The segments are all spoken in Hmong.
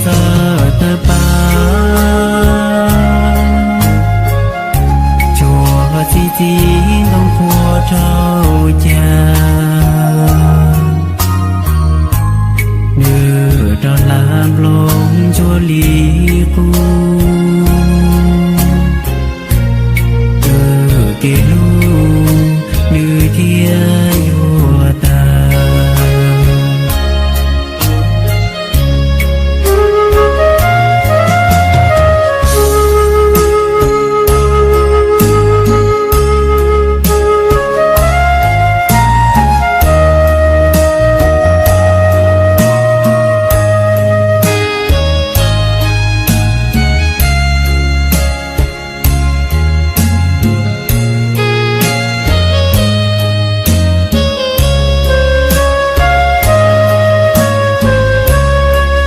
tawg tawg pab, cuag txi txiv ntoo qhuav rau cas, nws rov hlav nplooj ntsuab li qub. Wb kev hlub nws thiaj yuav tag.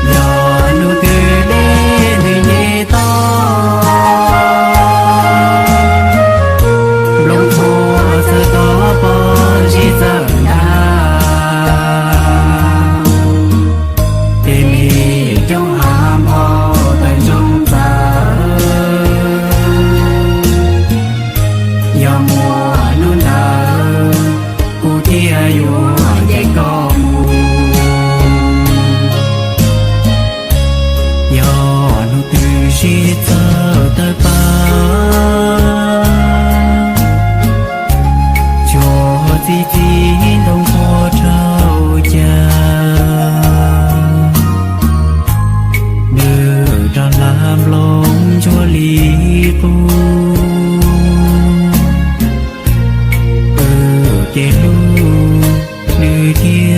Yog hnub twg dej nws nce toj, nplooj qhuav txhawj tau pom zig txawm ntag, ces me coob hav npau taws ntsoog txawv. Yog muaj hnub ntawd kuv thiaj yuav nce koj mus. Yog hnub twg sib txawj tawg pab, cuag txi txiv ntoo qhuav rau cas, nws rov hlav nplooj ntsuab li qub. Wb kev hlub nws thiaj